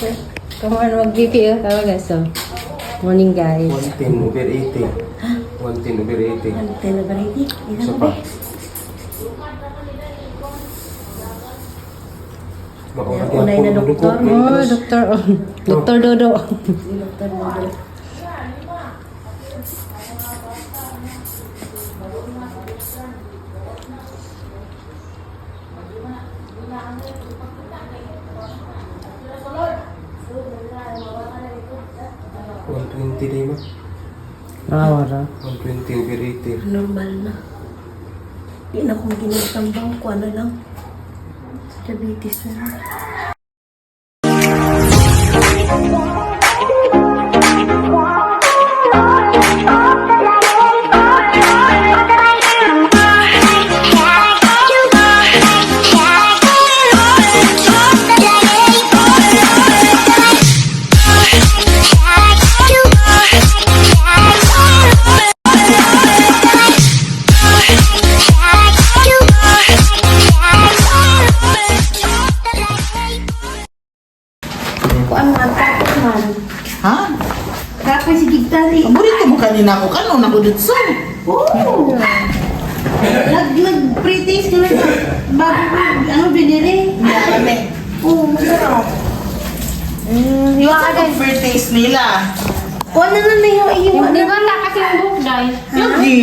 Come on, mag-BP oh. Tama guys, so. Morning, guys. 110 over 80. 110 over 80. 10 over 80. Isa pa. Unay na doktor. Oh, doktor. Oh. Doktor Dodo. Doktor Dodo. Twenty day ma. Ah, wala. 120 over 80. Normal na. Di na akong ginatambang ko. Ano lang. Sa diabetes na lang. Kuan man, kapos man. Ha? Kapoy si Gigtari. Paborito mo kanina ako kanon ako dito. Oo! Nag pre-taste ko lang bago ko, ano, binili. Kami. Oo, masarap. Yung ano fair taste nila. Kuan na lang na yung iyo. Di ba na kasi yung book, Day? Lagi.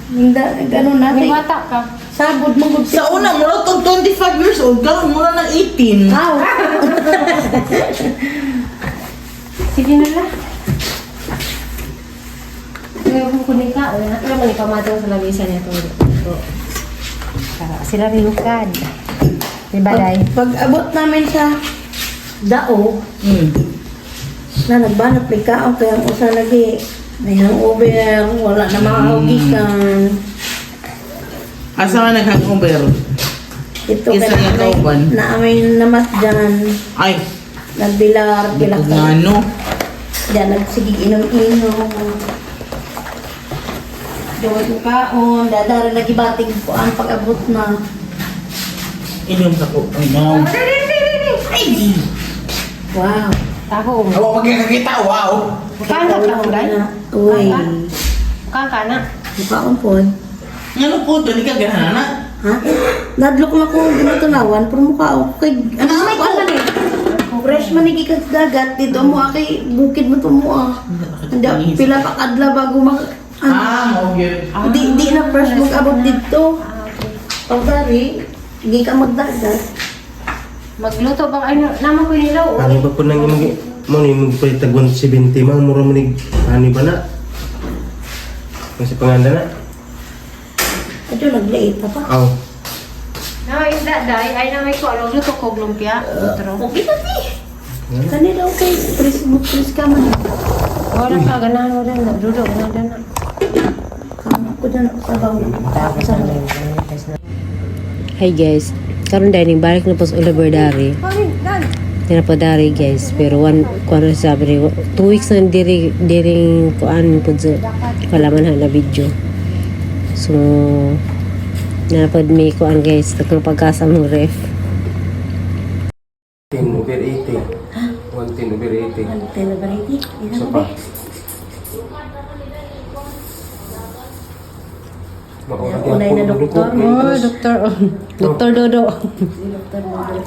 Hindi, ano natin. Di bata ka. Sabod mo gud. Sa una, mura tong 25 years old, karon mura ng 18. Wow. Sige na lang. Ngayon kung kunin ka, wala na naman ikamatong sa lamisa niya ito. Ito. Para sila rilukad. Di ba, Day? Pag abot namin sa dao, na nagbanat may kaon kaya ang usa lagi may hangover, wala na makaugikan. Asa man nag-hangover? Ito Isa kay nga kauban. na amay namat dyan, Ay, nagbilar, di ko pilak nga ano. Diyan nagsigig inom-inom. Dawat mo kaon, dadara lagi bating kuan pag abot na. Inom sa ko. Ay, no. Ay, di. Wow. Taho. Awa, magkakakita, wow. Kaan ka ka, Day? Uy. Kaan ka na? Mukhaon po. Ngano po, dali ka ganahan na. Ha? Nadlok na ko ginatanawan, pero mukha ko kay ano Ano, ko ano ni? Fresh man ni kag dagat dito mo kay bukid mo to mo ah. Hindi pila pa kadla bago mak ano, Ah, mo gyud. di di na fresh mag abot dito. Ah, okay. Pagdari, di ka magdagat. Magluto ba? Ay, naman ko yung nilaw. Ano ba po nang imong mo ni imong palit tag 170 ma mura man nig ani ba na? Kasi panganda na. Adyo naglait pa pa. Aw. Nama isda, Day. Ay, namay ko. Ano, luto ko lumpia. Otro. Okay pa ti. Kani daw kay fresh mo fresh ka man. Wala ka, ganahan mo din. Dudo, ganahan na. Ko dyan sa baw. Sa Hi guys, karon dining balik na po sa Oliver Dari. Di na po dari guys, pero one kuan na sabi ni 2 weeks na diri diring kuan po sa wala man na video. So napod mi kuan guys, takang pagkasa mong ref. 10 over 80. 110 over 80. 10 over 80. Isa pa. Unay na doktor. Oh, doktor. Doktor Dodo. Doktor Dodo.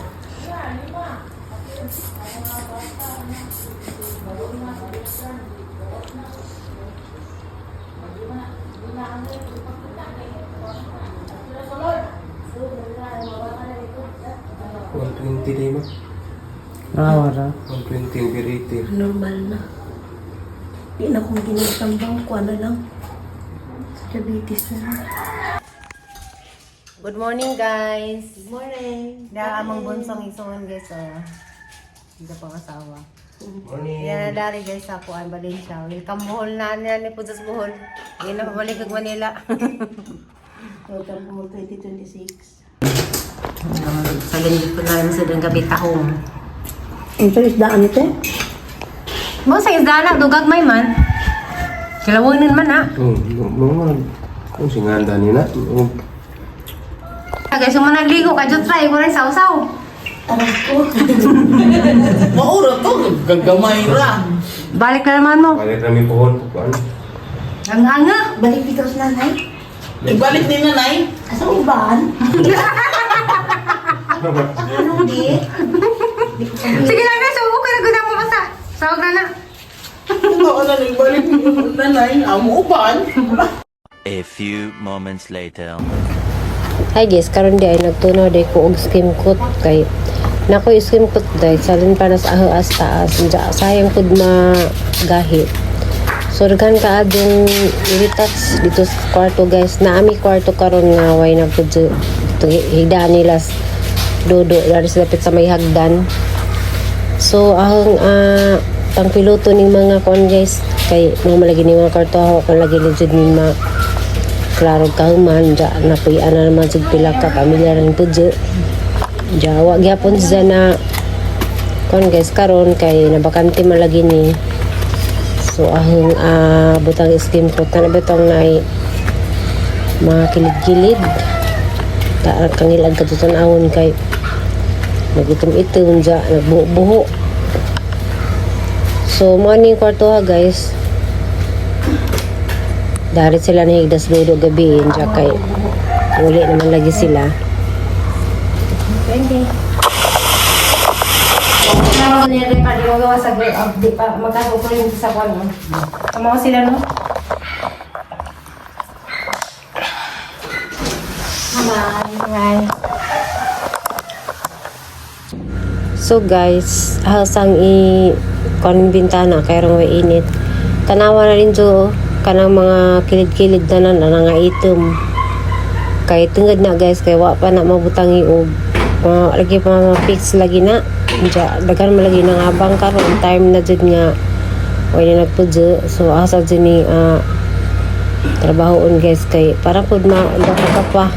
One twenty day ma. Ah, wala. 120 over 80. Normal na. Di na akong ginatambang ko ano lang. Sa diabetes na lang. Good morning guys. Good morning. Da among bunsong isuon guys oh. Hindi pa asawa. Morning. Yan na dari guys sa kuan Valencia. Welcome Bohol na na ni po sa Bohol. Hindi na pabalik kag Manila. Welcome po 2026. Sa ganito po namin sa dang gabi tahong. Ito isdaan ito? Mo sa isda na dugag may man. Kilawanin man ha. Oh, mo kung singanda ni na. Oh, Ah, guys, yung managligo ka jud try ko rin sausaw. Aray ko. Maura to, gagamay ra. Balik na naman mo. Balik kami pohon kuan. Ang anga. Balik dito sa nanay. Ibalik ni nanay. Asa uban? Ano di? Sige lang na, subo ka na guna mo basta. Sawag na na. Oo na, ibalik ni nanay. Amo uban. A few moments later. Hi guys, karon di ay nagtunaw day ko og skim coat kay nako skim coat day salin pa nas ahaas taas Diya, sayang pud magahit. So daghan ka adong retouch dito sa kwarto, guys. Naami kwarto karon nga way na pud higdaan nila dodo dari sa dapit sa may hagdan. So ang pangpiloto ning mga kuan, guys, kay mo malagi ni mga kwarto ako kung lagi ni jud ni ma klaro kahuman ja napuy-an na naman sig pila ka pamilya rin pud ja wa gyapon siya na kon, guys, karon kay nabakante man lagi ni. So ahong butang skim ko tan betong nay mga kilid-kilid ta kangilag katutan awon kay nagitom-itom ja nagbuho-buho. So mo ni kwarto ha, guys. Dari sila nahigdas dudo gabi ja kay uli naman lagi sila. Sila no? Bye. So guys, hasang i kuan bintana kay rong way init. Tanawa na rin jo kanang mga kilid-kilid na na nga itom. Kay tungod na, guys, kay wa pa na mabutang og mga lagi pa ma-fix lagi na. Diya, daghan man lagi nang abang karon time na jud nga way na nagpudyo. So asa jud ni trabahoon, guys, kay para pud ma ka pa.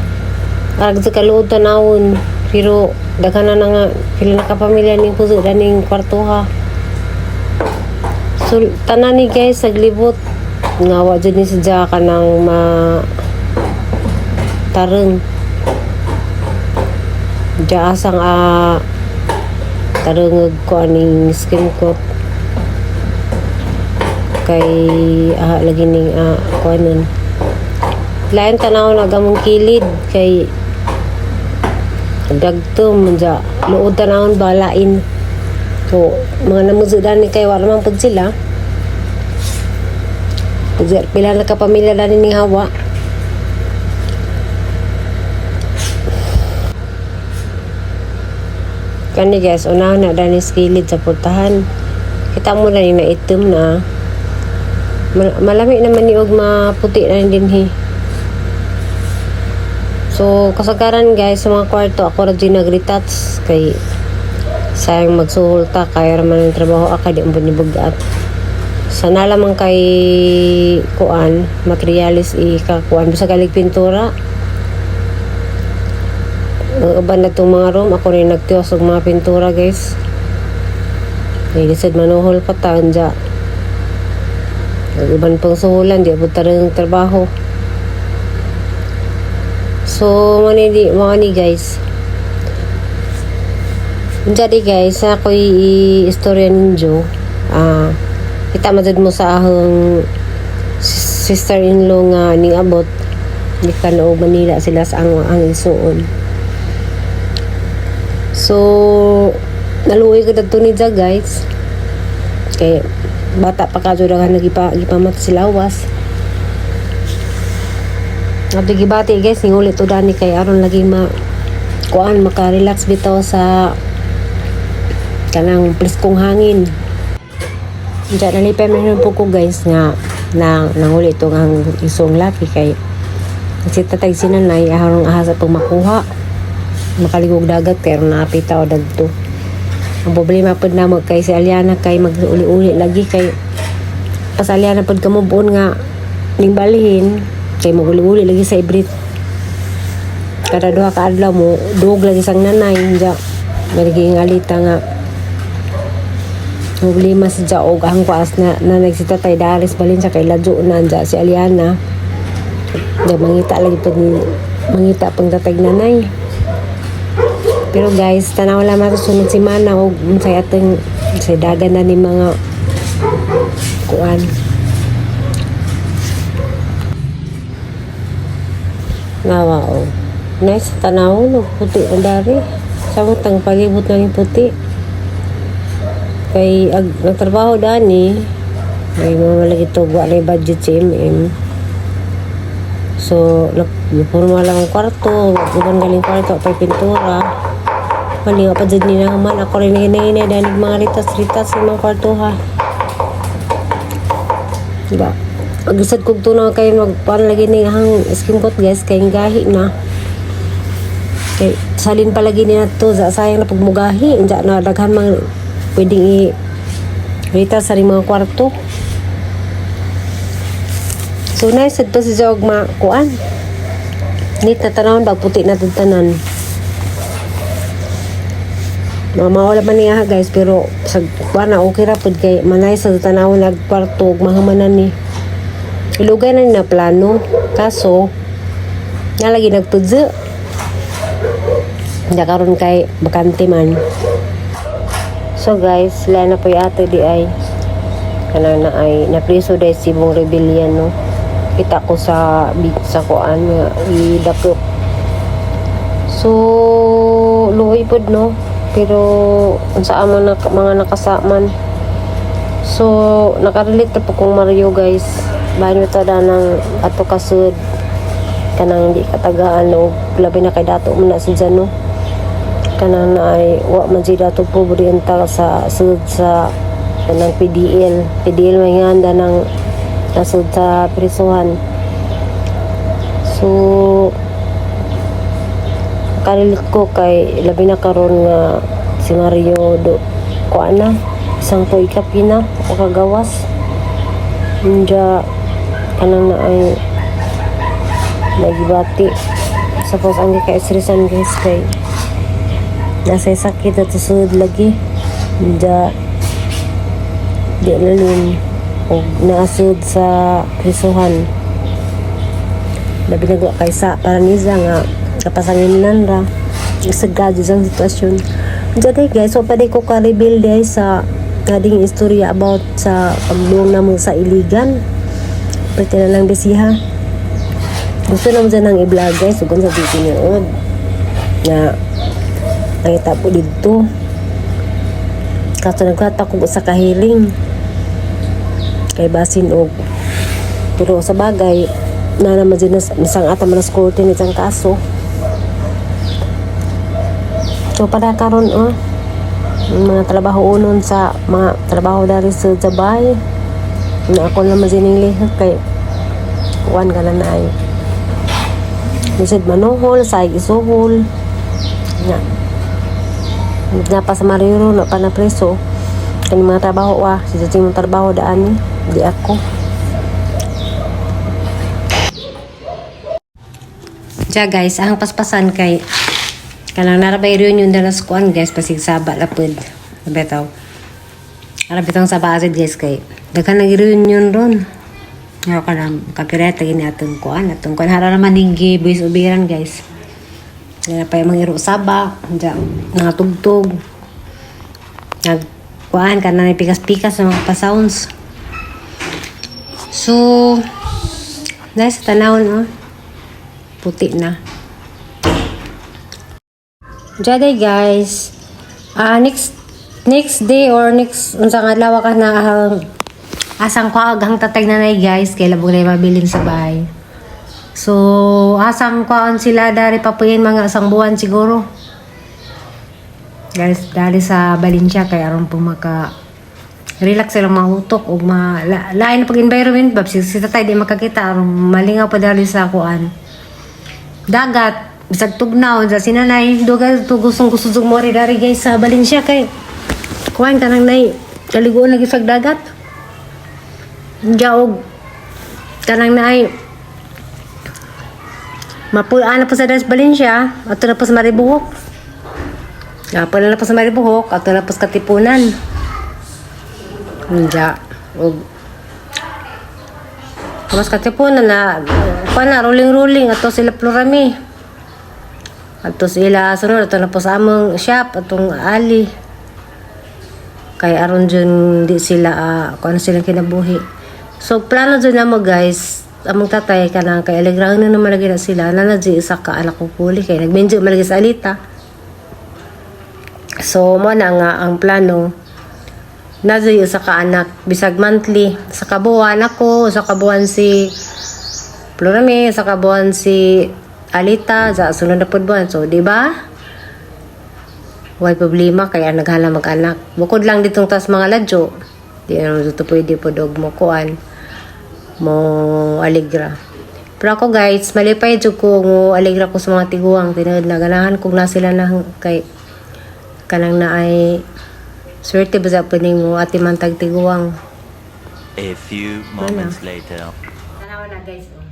Arag sa kaluod tanawon. Pero daghan na nga pila na ka pamilya ning puso daning kwarto ha. So tanan ni, guys, naglibot nga wa jud ni sadya kanang ma tareng. Diya asang tareng ko aning skin coat kay lagi ning kuanon. Lain tanaw na gamong kilid kay dagto man ja luod tanawon balain. So mga namusudan ni kay wala man pud sila. Pud pila na ka pamilya dani ning hawa. Kani, guys, unahan na dani sa kilid sa portahan. Kita mo na ni na itom na. Malami naman ni og maputi na din he. So, kasagaran, guys, sa mga kwarto, ako ra dyan nag-retouch kay sayang magsuhol ta, kaya raman ang trabaho aka di ang bugat. Sana lamang kay kuan, materialis i kakuan bisag galig pintura. Ang uban na itong mga room, ako rin nagtiwas og mga pintura, guys. Kay lisod manuhol pa ta anja. Ang uban pang suhulan, di abot ta rin trabaho. So, mani di, mga ni, guys. Unsa di, guys, ako i-istorya ninyo. Kita madud mo sa ahong sister-in-law nga ning abot. Gikan og Manila sila sa ang isuon. So, naluoy ko dadto ni Ja, guys. Kay bata pa kadyo daghan nagipa gipamat sila was. Ato gibati, guys, ning ulit to dani kay aron lagi ma kuan maka-relax bitaw sa kanang preskong hangin. Diyan nalipay man po ko, guys, nga na nanguli to ang isong laki kay kasi tatag sinanay aron ahasa pag makuha makaligog dagat kay aron naapita o dagto. Ang problema pod namo kay si Aliana kay mag-uli-uli lagi kay pas Aliana pod kamo buon nga ning balhin kay mag-uli-uli lagi sa ibrit kada duha ka adlaw mo duog lagi sang nanay ja nagiging alita nga problema sa jaog ang kuas na na nagsitatay daris balin sa kay ladyo na anja si Aliana da mangita lagi pag mangita pang tatag nanay. Pero guys, tanaw lang nato sunod semana og unsay atong sa dagan na ni mga kuan. Nawa o. Nice tanaw no, puti ang dari. Samot ang palibot na ning puti. Kay ag nagtrabaho dani, may mga lagi to wa na budget si MM. So, napurma lang ang kwarto, uban galing kwarto, pay pintura. Malinga pa dyan nila man. Ako rin hinahina dahil mga ritas-ritas sa mga kwarto ha. Diba? Pag-isad kong tunaw kayo magpaan lagi ni hang skin coat guys, kay gahi na. Kay salin palagi ni na to, sa sayang na pagmugahi, hindi na daghan mang pwedeng i ritas sa ring mga kwarto. So nice adto si Jog ma kuan. Nit na tanawon bag puti na tanan. Mamawala man niya guys pero sa kuan na okay ra pud kay manay sa tanawon nag kwarto ug mahamanan ni. Ilugay na ni na plano kaso nga lagi nagpudyo. Hindi karon kay bakante man. So guys, sila na po yung ate di ay kanang na ay napriso dahil si Bong Rebellion no. Kita ko sa sa kuan nga idakop. So luoy pod no. Pero unsa man na, mga nakasaman. So nakarelate na po kong Mario guys. Bahin ta da ng ato kasud kanang di katagaan og labi na kay dato man na si no. Kanang na ay wa man si dato pobre unta sa sud sa kanang PDL PDL may nganda ng nasud sa prisuhan. So karilit ko kay labi na karon nga si Mario do kuan na isang tuig ka pina o kagawas Inja kanang na ay nagibati suppose ang kay esresan guys kay nasa sakit at susud lagi. Inja di lalun og naasud sa prisuhan. Labi na kay sa paraniza nga kapasanginan ra sa gadyo ang sitwasyon. Diyan guys, so pwede ko ka-reveal day sa ading istorya about sa pagduong namo sa Iligan. Pwede na lang bisiha. Gusto naman dyan ang i-vlog guys, ug sa dito niyood na nakita po dito. Kaso nagkata ko sa kahiling kay basin og pero sa bagay na naman dyan nasang ata man sa korte ni isang kaso. So para karon oh, mga trabaho unon sa mga trabaho dari sa Jabay na ako naman din yung lihok kay kuan ka na na ay lisod manuhol sa isuhol na na pa sa Mariro na pa na preso kani mga trabaho wa si sa mong trabaho daan di ako. Siya guys, ang paspasan kay kanang narabay reunion na sa kuan guys pasig saba lapod. Betaw. Ara bitong saba asid guys kay daghan nag reunion ron. Nga ka lang kapireta gini atong kuan hara naman hinggi buwis ubiran guys. Nga pa yung mga iro saba, dya, mga tugtog. Nag kuan kanang pikas-pikas sa mga pa-sounds. So, nice tanawon oh. Puti na. Jaday guys. Ah, next next day or next unsa nga adlaw ka na asang ko aghang tatag na nay guys kay labong na mabilin sa bahay. So, asang kwaon sila dari papuyin mga asang buwan siguro. Guys, dari sa Valencia kay aron po maka relax silang mga utok ug ma la, lain na pag environment bab si tatay di makakita aron malingaw pa dali sa kuan dagat bisag tugnaw sa sinanay dugay to gustong gusto jud mo dari guys sa Valencia kay kuan kanang nay kaliguon lagi sa dagat jaog kanang naay mapulaan na po sa das Valencia ato na po sa Maribuhok. Apo na po sa Maribuhok ato na po sa Katipunan. Nja og mas Katipunan na kuan na rolling rolling ato sila Plurami. Ato sila sunod ato na po sa among shop atong ali. Kay aron jud di sila kung ano silang kinabuhi. So plano jud namo, guys, among tatay kanang kay alegrahon na naman lagi na sila na na jud isa ka anak ko puli kay nagmenjo man lagi sa alita. So mo na nga ang plano na jud isa ka anak bisag monthly sa kabuan ako, sa kabuan si Plurame, sa kabuan si Alita sa sunod na pud buwan. So di ba? Way problema kaya naghala mag-anak. Bukod lang ditong tas mga ladyo. Di na naman dito pwede po dog mo kuan mo aligra. Pero ako, guys, malipay jud ko ngo aligra ko sa mga tiguang, tinuod na ganahan kog na sila na kay kanang na ay swerte ba sa pwede mo ati man tag tiguang. A few moments later. Tanawa na, guys, oh.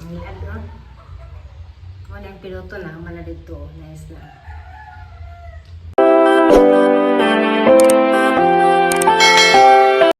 Ang liad, oh. Wala ang piloto na, wala dito, oh. Nice na.